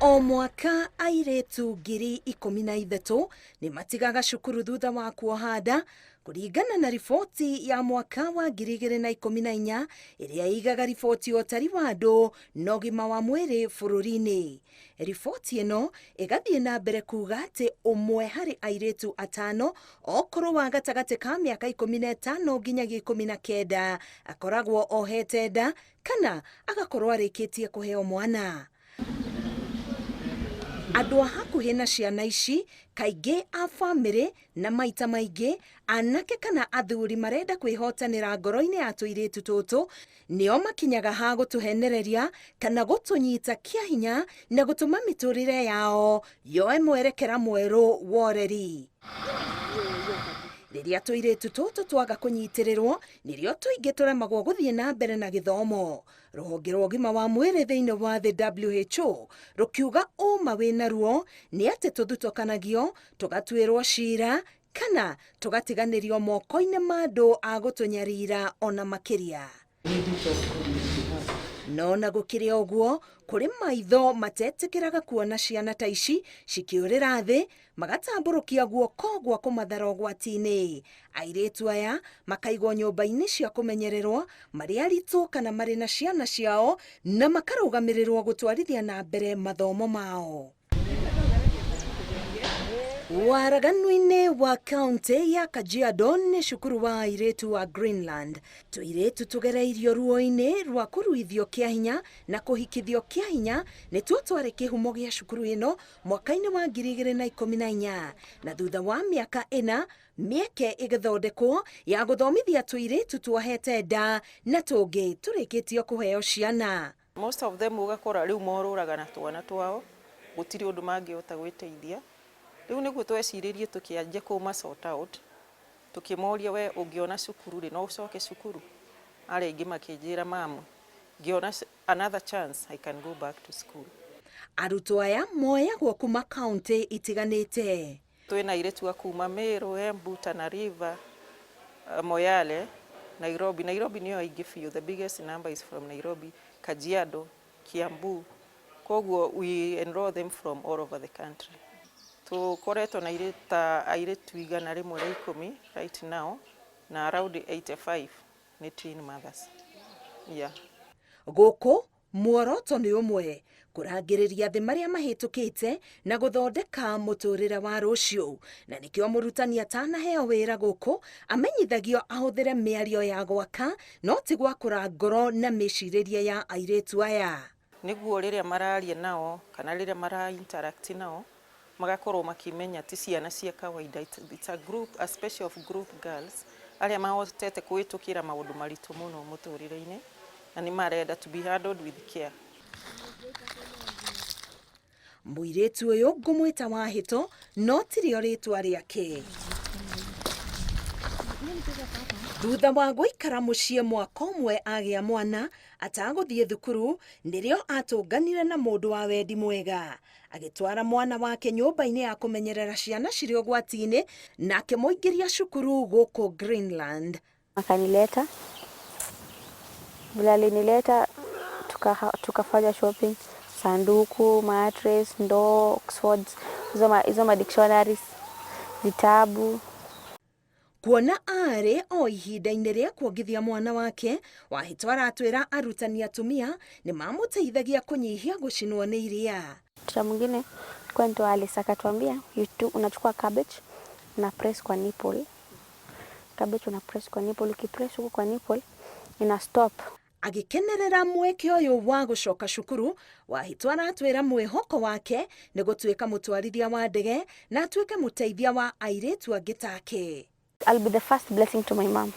O mwaka airĩtu 13,000 nĩ matigaga cukuru thutha wa kuoha nda kũringana na riboti ya mwaka wa 2014 ĩrĩa ĩigaga riboti ya ũtari wa andũ na ũgima wa mwĩrĩ bũrũri-inĩ. Riboti ĩno ĩgathiĩ na mbere kuga atĩ ũmwe harĩ airĩtu atano okorwo wa gatagatĩ ka mĩaka 15 nginyagia 19 akoragwo ohete nda kana agakorwo arĩkĩtie kũheo mwana. Andũ a hakuhĩ na ciana ici kaingĩ a bamĩrĩ na maita maingĩ anake kana athuri marenda kwĩhotanĩra ngoro-inĩ ya tũirĩtu tũtũ nĩo makinyaga ha gũtũhenereria kana gũtũnyita kĩa hinya na gũtũma mĩtũrĩre yao yoe mwerekera mwerũ wa ũreri. Rĩrĩa tũirĩtu tũtũ twaga kũnyitĩrĩrwo nĩrĩo tũingĩ tũremagwo gũthiĩ na mbere na gĩthomo. Rũhonge rwa ũgima wa mwĩrĩ thĩinĩ wa thĩ WHO rũkiuga ũma wĩna ruo nĩ atĩ tũthutokanagio tũgatuĩrwo cira kana tũgatiganĩrio moko-inĩ ma andũ a gũtũnyarira ona makĩria. No na gũkĩrĩ ũguo kũrĩ maitho matetĩkĩraga kuona ciana ta ici cikĩũrĩra thĩ magatambũrũkia guoko gwa kũmathara ũgwati-inĩ. Airĩtu aya makaigwo nyũmba-inĩ cia kũmenyererwo marĩ aritũ kana marĩ na ciana ciao na makarũgamĩrĩrwo gũtwarithia na mbere mathomo mao. Waraganu-inĩ wa kaunti ya Kajiado nĩ cukuru wa airĩtu wa Greenland. Tũirĩtu tũgereirio ruo-inĩ rwa kũruithio kĩa hinya na kũhikithio kĩa hinya nĩtuo twarĩ kĩhumo gĩa cukuru ĩno mwaka-inĩ wa 2014 na thutha wa mĩaka ĩna mĩeke ĩgĩthondekwo ya gũthomithia tũirĩtu tuohete nda na tũngĩ tũrĩkĩtio kũheo ciana. Most of them ũgakora rĩu morũraga na twana twao gũtirĩ ũndũ mangĩhota gwĩteithia. Rĩu nĩguo tweciririe tũkĩanjia kũma sort out tũkĩmoria we ũngĩona cukuru rĩ no ũcoke cukuru. Arĩa aingĩ makĩnjĩra mamu ngĩona another chance I can go back to school. Arutwo aya moyagwo kuma kaunti itiganĩte. Twĩna airĩtu a kuma Meru, Embu, Tana River, Moyale, Nairobi. Nairobi nĩyo aingĩ biũ, the biggest number is from Nairobi, Kajiado, Kiambu. Koguo we enroll them from all over the country. Tũkoretwo na airĩtu 110 right now na around 85 nĩ teen mothers. Yeah. Gũkũ muoroto nĩ ũmwe kũrangĩrĩria thĩ marĩa mahĩtũkĩte na gũthondeka mũtũrĩre wa rũciũ na nĩkĩo mũrutani atanaheo wĩra gũkũ amenyithagio ahũthĩre mĩario ya gwaka no ti gwakũra ngoro na mĩcirĩrie ya airĩtu aya. Nĩguo rĩrĩa mararia nao kana rĩrĩa mara interact nao magakorwo makĩmenya ti ciana cia kawaida. It's a group, a special of group girls arĩa mahotete kũhĩtũkĩra maũndũ maritũ mũno mũtũrĩre-inĩ na nĩ marenda to be handled with care. Mũirĩtu ũyũ ngũmwĩta Wahĩto no tirĩo rĩtwa rĩake. Thutha wa gũikara mũciĩ mwaka ũmwe agĩa mwana atagũthiĩ thukuru nĩrĩo atũnganire na mũndũ wa wendi mwega agĩtwara mwana wake nyũmba-inĩ ya kũmenyerera ciana cirĩ ũgwati-inĩ na akĩmũingĩria cukuru gũkũ Greenland. Akanileta, vile alinileta tukafanya shopping, sanduku, mattress, ndoo, Oxfords, hizo ma dictionaries, vitabu. Kuona arĩ o ihinda-inĩ rĩa kuongithia mwana wake, Wahĩto aratwĩra arutani atumia nĩ mamũteithagia kũnyihia gũcinwo nĩ iria. Teacher mwingine kwa ndo Alice akatuambia unachukua cabbage una press kwa nipple. Cabbage una press kwa nipple, ukipress huko kwa nipple ina stop. Agĩkenerera mweke ũyũ wa gũcoka cukuru, Wahĩto aratwĩra mwĩhoko wake nĩ gũtuĩka mũtwarithia wa ndege na atuĩke mũteithia wa airĩtu angĩ take. I'll be the first blessing to my mom.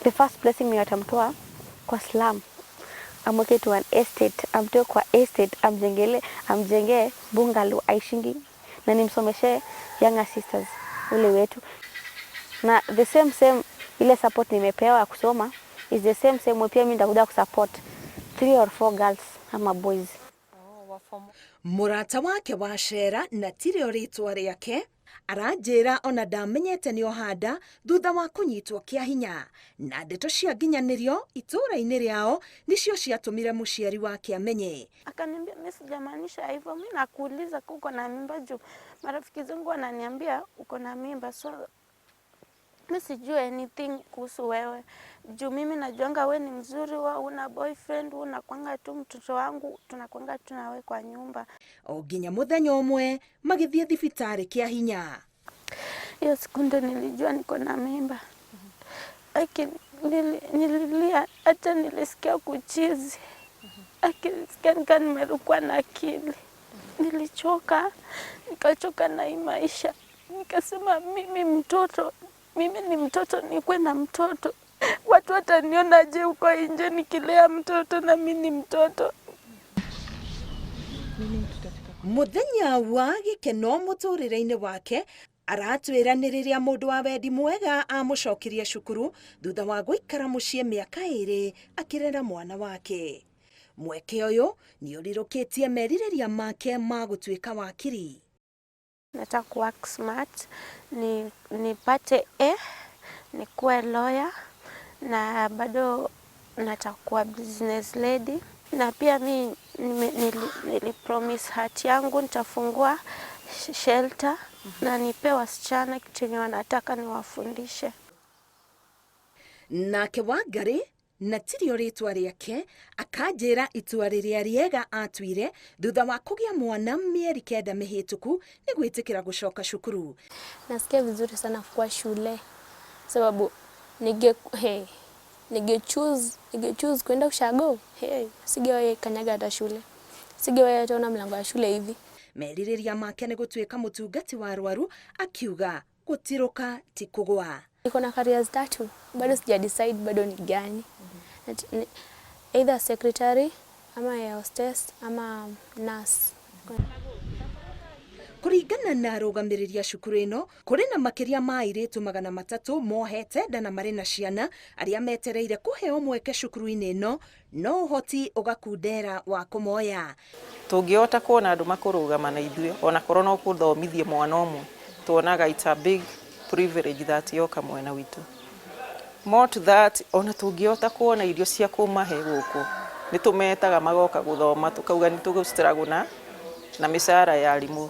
The first blessing ni atamtoa kwa slum, amweke to an estate, amtoe kwa estate, amjengee bungalow aishingi na nimsomeshe younger sisters ule wetu. Na the same same ile support nimepewa ya kusoma is the same same way pia mimi nitakuja kusupport 3 or 4 girls ama boys. Mũrata wake wa cera na tirĩo rĩtwa rĩake Aranjĩra ona ndamenyete nĩ oha nda thutha wa kũnyitwo kĩa hinya, na ndeto cia nginyanĩrio itũũra-inĩ rĩao nĩcio ciatũmire mũciari wake amenye. Akaniambia mimi sijamaanisha hivyo, mimi nakuuliza ka uko na mimba juu marafiki zangu wananiambia uko na mimba, so mi sijui anything kuhusu wewe juu mimi najuanga we ni mzuri, we una boyfriend, we unakwanga tu mtoto wangu, tunakwanga tu nawe kwa nyumba. O nginya mũthenya ũmwe magĩthiĩ thibitarĩ kĩa hinya. Hiyo siku ndo nilijua niko na mimba. Aki nililia hata nilisikia kuchizi. Aki nilisikia nika nimerukwa na akili. Nilichoka, nikachoka na hii maisha. Nikasema mimi mtoto, mimi ni mtoto, nikuwe na mtoto. Watu watanionaje huko nje nikilea mtoto na mimi ni mtoto? Muthenya wa gĩkeno mũtũrĩre-inĩ wake aratwĩra nĩ rĩrĩa mũndũ wa wendi mwega amũcokirie cukuru thutha wa gũikara mũciĩ mĩaka 2 akĩrera mwana wake. Mweke ũyũ nĩ ũrirũkĩtie merirĩria make ma gũtuĩka wakiri. Nataka kuwork smart, nipate A, nikuwe lawyer na bado nataka kuwa business lady. Na pia mi nili promise heart yangu nitafungua shelter na nipe wasichana kitu chenye wanataka niwafundishe. Nake Wangari na tirio rĩtwa rĩake akanjĩra itua rĩrĩa rĩega atuire thutha wa kũgĩa mwana mĩeri 9 mĩhĩtũku nĩ gwĩtĩkĩra gũcoka cukuru. Nasikia vizuri sana kuwa shule sababu ninge choose kwenda ushago, sigewahi kanyaga hata shule, sigewahi hata ona mlango wa shule hivi. Merirĩria make nĩ gũtuĩka mũtungati wa arwaru, akiuga gũtirũka ti kũgwa. Niko na careers 3 bado sija decide bado ni gani. Either secretary ama air hostess ama nurse. Kũringana na arũgamĩrĩri a cukuru ĩno, kũrĩ na makĩria ma airĩtu 300 mohete nda na marĩ na ciana arĩa metereire kũheo mweke cukuru-inĩ ĩno, no ũhoti ũgakundera wa kũmoya. Tũngĩhota kuona andũ makũrũgama na ithuĩ ona korwo no kũthomithia mwana ũmwe, tuonaga it's a big privilege that yoka mwena witũ. More to that, ona tũngĩhota kuona irio cia kũmahe gũkũ, nĩ tũmetaga magoka gũthoma, tũkauga nĩ tũgũ-struggle na mĩcara ya arimũ.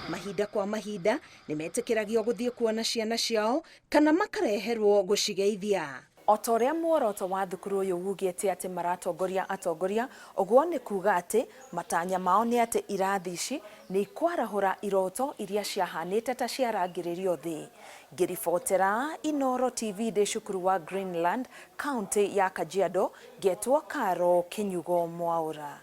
Mahinda kwa mahinda nĩ metĩkĩragio gũthiĩ kuona ciana ciao kana makareherwo gũcigeithia. O ta ũrĩa muoroto wa thukuru ũyũ wugĩte atĩ maratongoria atongoria, ũguo nĩ kuga atĩ matanya mao nĩ atĩ irathi ici nĩ ikwarahũra iroto iria ciahanĩte ta ciarangĩrĩrio thĩ. Ngĩribotera Inooro TV ndĩ cukuru wa Greenland, kaunti ya Kajiado, ngetwo Karo Kinyugo Mwaura.